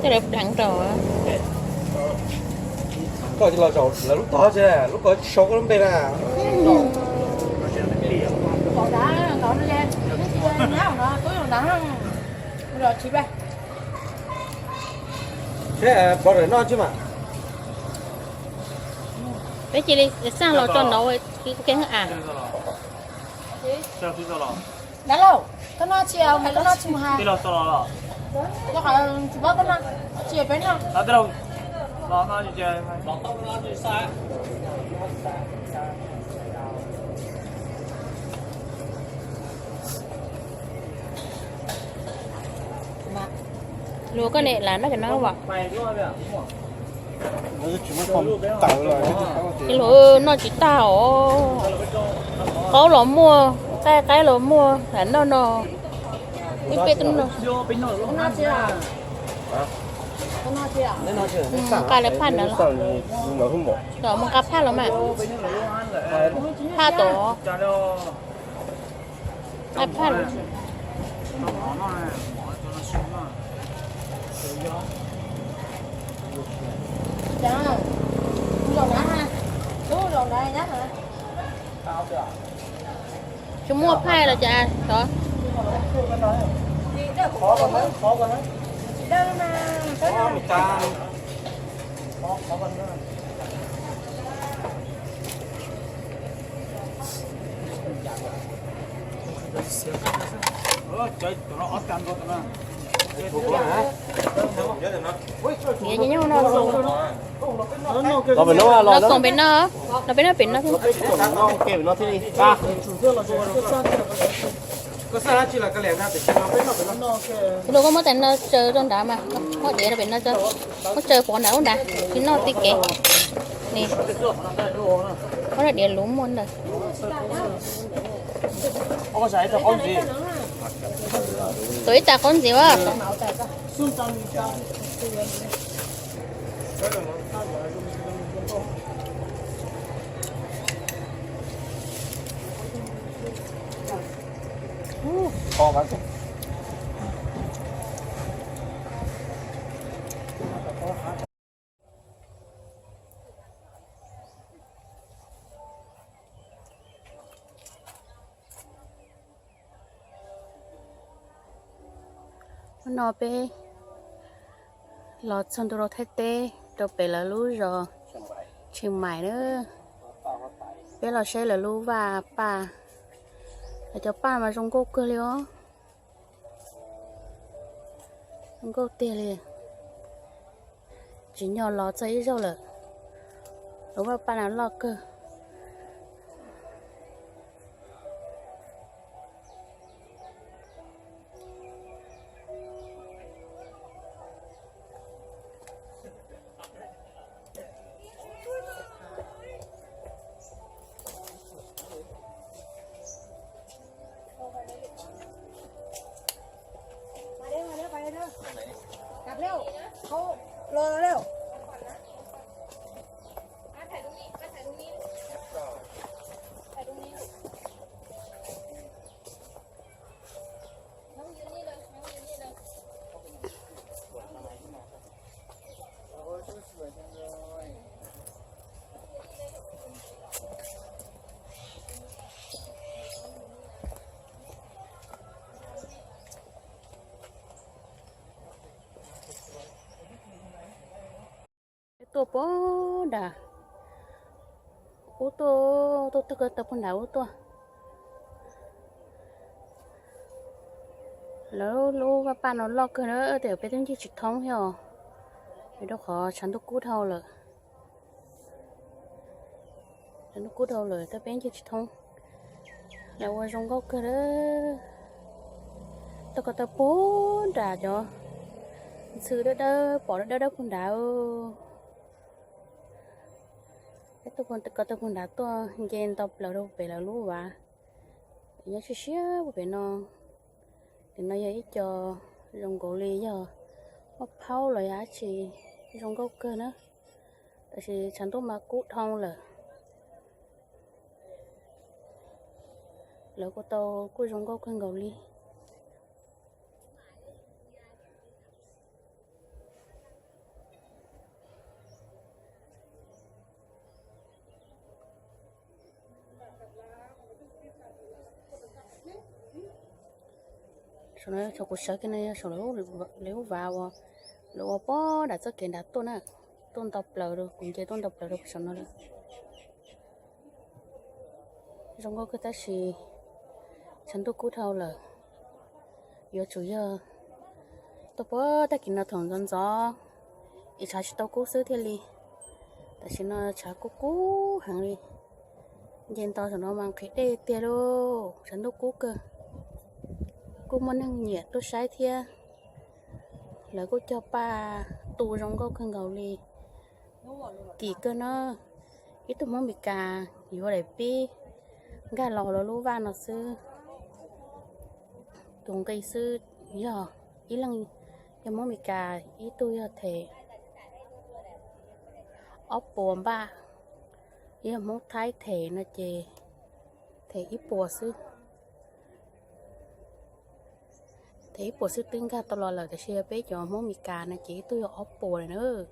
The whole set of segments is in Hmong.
Tej lawv dheev rau. Koj los zaum lawv lub tog tsi, lub ko tsis sau koj lub npe na. Seb, pov rau noj tsi mas. Peb cia li xaj los tso nov, ua ke a. Dab laug, koj noj tsi, koj noj tsi mus hais. Rau qhov tsis paub koj noj tsi peb noj. Luag koj niam lam noj cov no as. Luag noj tsis tag os. Qaub los muaj, qaib qaib los muaj, lam noj no. Ib peb tug no. Nqa lawv phaj ntawd los, mus nqa phaj los mas. Phaj tod. Nqa phaj los. Tsis muaj phaj los cas tod. Los pem no, los pem no, pem no thiab. Luag koj muab tais no tsaws rau nrad mas, muab tsaws pov nrad ub nrad, tsis noj tib kev. Ni, muab rau diav luv muaj ntawd. Tuav ib tag qaub ntxiv as. Hnub no peb los txog ntua rau Thaib teb, rau pem lawv lub zos Tsheej Maim na. Peb los saib lawv lub vaj paj. Lawv cov paj mas zoo nkauj kawg li os. Zoo nkauj tiag li. Tsim nyog los txog ib zaug lawm. Lawv vaj paj no loj kawg. Peb tuaj puag nram, ub tuaj, tuaj tawg ko taw puag nram ub tuaj. Lawv lub vaj paj no loj kawg na, tej zaum peb twb ncig tsis thoob thiab os, vim rau qhov tshav ntuj kub dhau lawm. Tshav ntuj kub dhau lawm tab peb ncig tsis thoob. Lawv ua zoo nkauj kawg na. Tawg ko taw puag nram cov ntxhw dawb dawb pom dawb dawb puag nrad. Peb tuaj ko taw puag nrad tuaj nce nto plaws rau pem lawv lub vaj. Nyob siab siab puag pem no. Tim no yog ib co zoo nkaus li yog muaj phaub los yog dab tsi, zoo nkauj kawg na. Tab sis tshav ntuj mas kub dhau lawm. Lawv kuj tau kuj zoo nkauj kawg nkaus li. Saum no, saum kuv sawv kiag no yog saum lawv lub vaj uas lawv ua pem nram txoj kev nram tuaj na, tuaj ntau plaws rau, kuv nce tuaj ntau plaws rau saum no lawm. Zoo nkauj kawg tab sis tshav ntuj kub dhau lawm. Yuav tsum yog tuaj pem tag kis no thaum ntxov ntxov es tshav tsis tau kub xwb thiaj li. Tam sim no tshav kub kub heev li. Nce nto saum no mas nqhis dej tiag lauj, tshav ntuj kub kawg. Kuj muaj neeg nyiam tuaj saib thiab. Lawv kuj cog paj tu zoo nkauj kawg nkaus li. Kim kawg na. Ib tug Hmoob Mes Kas yuav daim pib nkag los lawv lub vaj no xwb. Tus nqi xwb yog ib leeg yog Hmoob Mes Kas ib tug yog them ob puas npaj, yog Hmoob Thaib them no ces them ib puas xwb. Them ib puas xwb twb nkag tau los lawm, tab sis yog peb cov Hmoob Mes Kas no ces ib tug yog ob puas lawm na.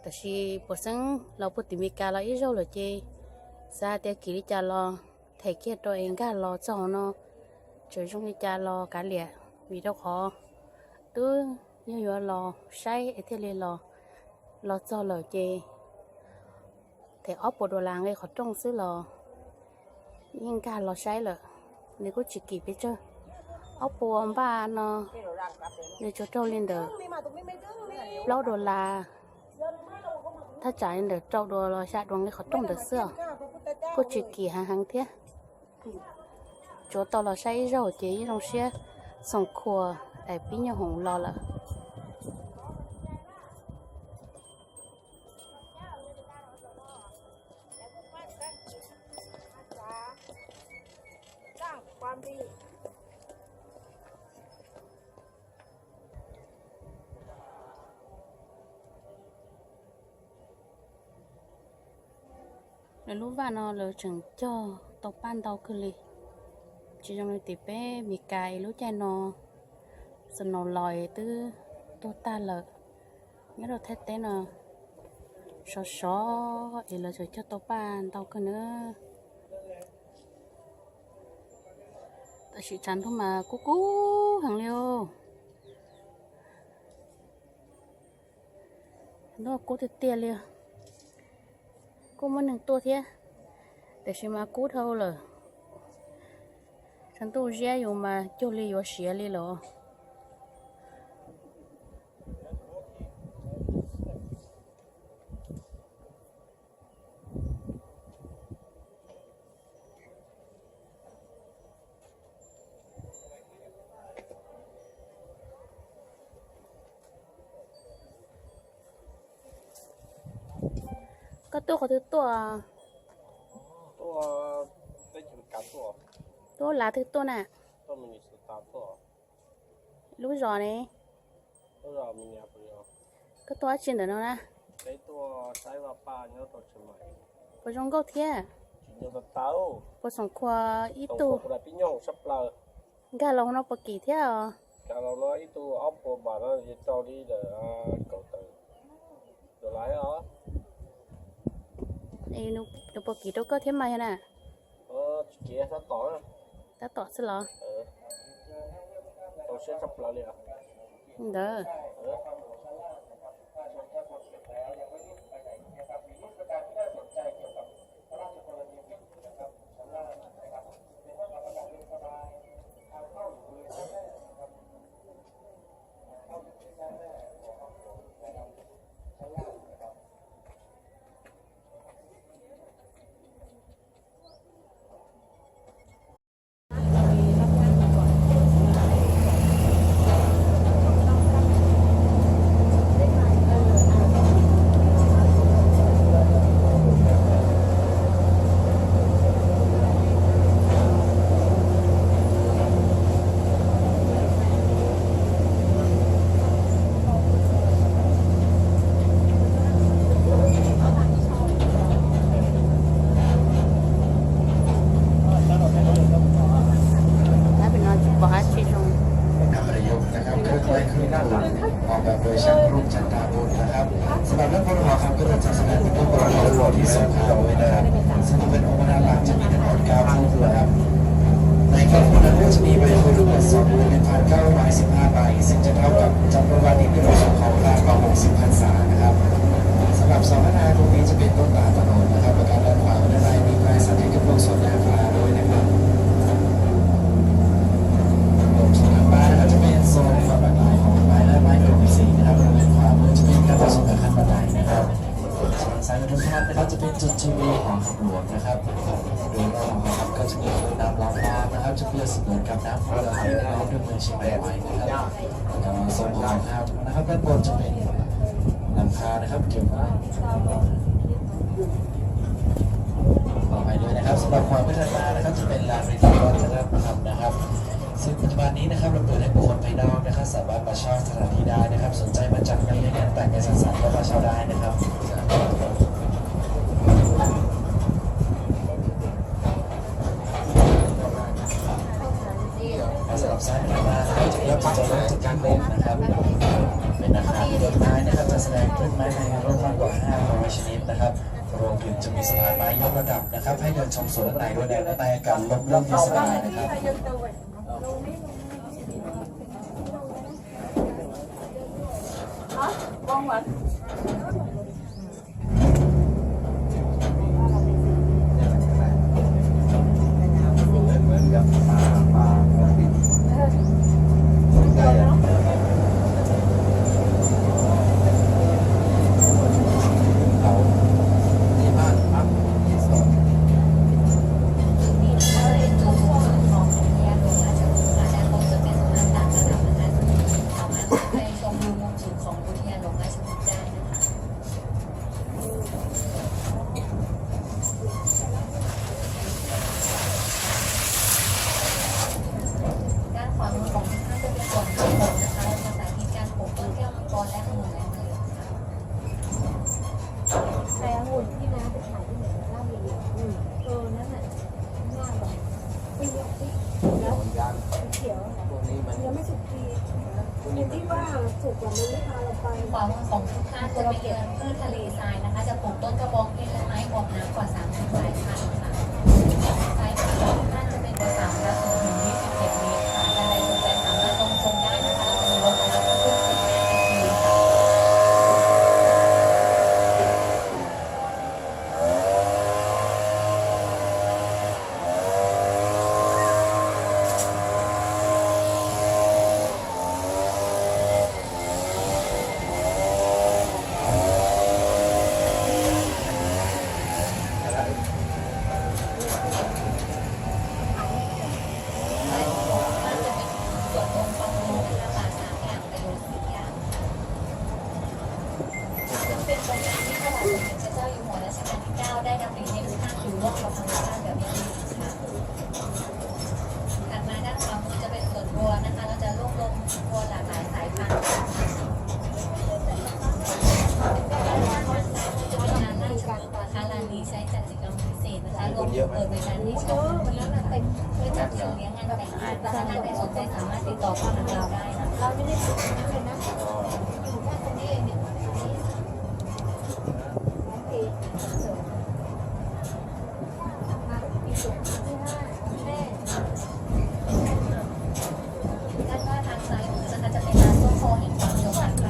Tab sis puas xeeb los puag tim Mes Kas los ib zaug lawm ces xav tias kim li cas los them kiag rau es nkag los txog no tseem zoo li cas los kav liam, vim rau qhov twb yog yuav los saib es thiaj li los, los txog lawm ces them ob puas dollar nqi qhov rooj xwb los yeej nkag los saib lawm. Nws kuj tsis kim pes tsawg, ob puas npaj no nws tsuas raug li ntawm plaub dollar, thaj tsam li ntawm rau dollar los xya dollar nqi qhov rooj ntawd xwb os. Kuj tsis kim heev heev thiab. Tsuav tau los saib ib zaug ces yeej zoo siab xoom khuas daim pib nyuj hoom los lawm. Lawv lub vaj no lawv tseem cog tau paj ntau kawg li, tsis zoo li tim peb Mes Kas es lub caij no snow los es twb tuag tag lawm. Nyob rau Thaib teb no sov sov es lawv tseem cog tau paj ntau kawg na. Tab sis tshav ntuj mas kub kub heev li os. Ntuj kub tiag tiag li. Kuj muaj neeg tuaj thiab, tiam sis mas kub dhau lawm. Tshav ntuj ziab yus mas cuag li yuav siav li lawm. Koj tuaj qhov twg tuaj? Tuaj lav twg tuaj na? Lub zos ne? Koj tuaj dab tsi ntawm no na? Puas zoo nkauj thiab? Puas xoom khuas ib tug? Nkag los no puas kim thiab os? Nws puas kim rau koj thiab mas yog na? Tab tom xwb los? Ntawd. จะมีใบผู้ตรวจสอบมูลหนึ่งพันเก้าร้อยสิบห้าใบ ซึ่งจะเท่ากับจำนวนวันที่เกิดของพระเก้าหกสิบพรรษานะครับ สำหรับสองพันห้าตรงนี้จะเป็นต้นตาลตะโนดนะครับ ประการด้านขวาด้านในมีพระสารีริกธาตุสดหน้าพระด้วยนะครับ โซนถัดมานะครับจะเป็นโซนความหลากหลายของไม้และไม้กลมสีนะครับ บริเวณขวามือจะเป็นการผสมกับขั้นบันไดนะครับ ส่วนซ้ายมือทุกท่านนะครับจะเป็นจุดชมวิวหอคำหลวงนะครับ โดยรอบหอคำก็จะมีคูน้ำล้อมรอบนะครับ จะเปรียบเสมือนกับน้ำพุไหลล้อมด้วยเมืองเชียงใหม่ไว้นะครับ แล้วก็โซนหอคำนะครับด้านบนจะเป็นหลังคานะครับเก็บ ขออภัยด้วยนะครับ สำหรับความไม่ทันมานะครับ จะเป็นลานเรียนรู้วัฒนธรรมนะครับ ซึ่งปัจจุบันนี้นะครับ เราเปิดให้บุคคลภายนอกนะครับ สามารถมาเช่าสถานที่ได้นะครับ สนใจมาจัดงานเลี้ยงงานแต่งงานสังสรรค์ก็มาเช่าได้นะครับ สำหรับสายพานนะครับ จะเริ่มจากการเล่นนะครับ เป็นอาคารเล่นไม้นะครับ จะแสดงเครื่องไม้ในร่มมากกว่าห้าร้อยชนิดนะครับ รวมถึงจะมีสะพานไม้ยกระดับนะครับ ให้เดินชมสวนด้านในด้วยนะ ด้านในอากาศร่มรื่นเย็นสบายนะครับ จุดนี้นะคะจะเป็นจุดส่วนหนึ่งของอุทยานหลวงราชพฤกษ์ค่ะ ด้านบนจะเป็นสะพานต่างระดับนะคะ ซึ่งสามารถขึ้นไปชมวิวมุมสูงของอุทยานหลวงราชพฤกษ์ได้นะคะ ด้านขวามือของทุกท่านจะเป็นสวนผลไม้นะคะ เราจะสาธิตการปลูกต้นแก้วมังกรและองุ่นและเมล็ดค่ะ ใครองุ่นที่น้าไปถ่ายที่ไหนเล่าเยอะๆ อืม เออ นั่นน่ะ ข้างล่างอะ ที่ยกที่ แล้ว เหมือนกัน เขียว พวกนี้มัน ยังไม่สุกดี คุณที่ว่าสุกกว่ามันไม่พาเราไป ขวามือของทุกท่านจะเป็นเรือนพืชทะเลทรายนะคะ จะปลูกต้นกระบองเพชรและไม้กวาดน้ำกว่าสามสิบสายพันธุ์ค่ะ ซ้ายมือของทุกท่านจะเป็นกระถางละศูนย์ถึงยี่สิบเจ็ดเมตรค่ะ ท่านใดสนใจสามารถลงชมได้นะคะ เราจะมีรถมารับทุกๆสิบห้านาทีค่ะ ซึ่งเป็นโครงการที่พระบาทสมเด็จพระเจ้าอยู่หัวรัชกาลที่เก้าได้ดำริให้ทุกท่านอยู่ร่วมกับธรรมชาติแบบยั่งยืนค่ะ ถัดมาด้านขวามือจะเป็นสวนบัวนะคะ เราจะรวบรวมบัวหลากหลายสายพันธุ์ค่ะ ด้านข้างซ้ายมือจะเป็นงานราชพฤกษ์นะคะ ลานนี้ใช้จัดกิจกรรมพิเศษนะคะ รวมถึงเปิดบริการให้เช่าพื้นที่ค่ะ เพื่อจัดงานเลี้ยงงานแต่งงานนะคะ ท่านใดสนใจสามารถติดต่อเข้าหาเราได้นะคะ ด้านหน้าทางซ้ายมือนะคะจะเป็นร้านต้นโพแห่งความสงบค่ะ พระ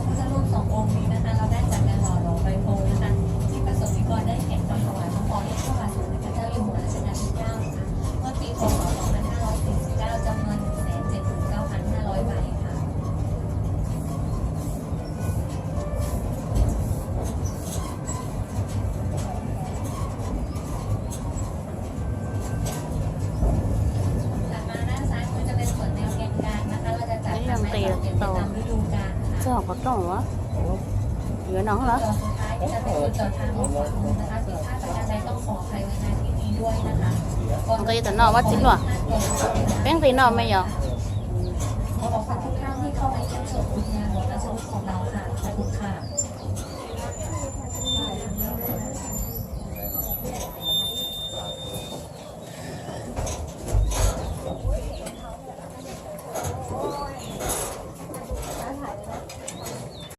พุทธรูปสององค์นี้นะคะ เราได้จากการหล่อหลอมใบโพธิ์นะคะ ที่ประสงค์นิกรได้เขียนคำถวายพระพรให้พระบาทสมเด็จพระเจ้าอยู่หัวรัชกาลที่เก้าค่ะ เมื่อปี พ.ศ. สองพันห้าร้อยสี่สิบเก้า จำนวน หนึ่งแสนเจ็ดหมื่นเก้าพันห้าร้อย ใบค่ะ ถัดมาด้านซ้ายมือจะเป็นสวนแนวแกนกลางนะคะ เราจะจัดทำไม้สักเก็บไปตามฤดูกาลค่ะ Txog qhov rooj los yuav no los? จุดจอดสุดท้ายจะเป็นจุดจอดทางออกขวามือนะคะ ผิดพลาดประการใดต้องขออภัยไว้ณที่นี้ด้วยนะคะ Nqis tom no, ua txiv hluas. Peb nqis no mas yog. ขอขอบคุณทุกท่านที่เข้ามาเยี่ยมชมอุทยานหลวงราชพฤกษ์ของเราค่ะ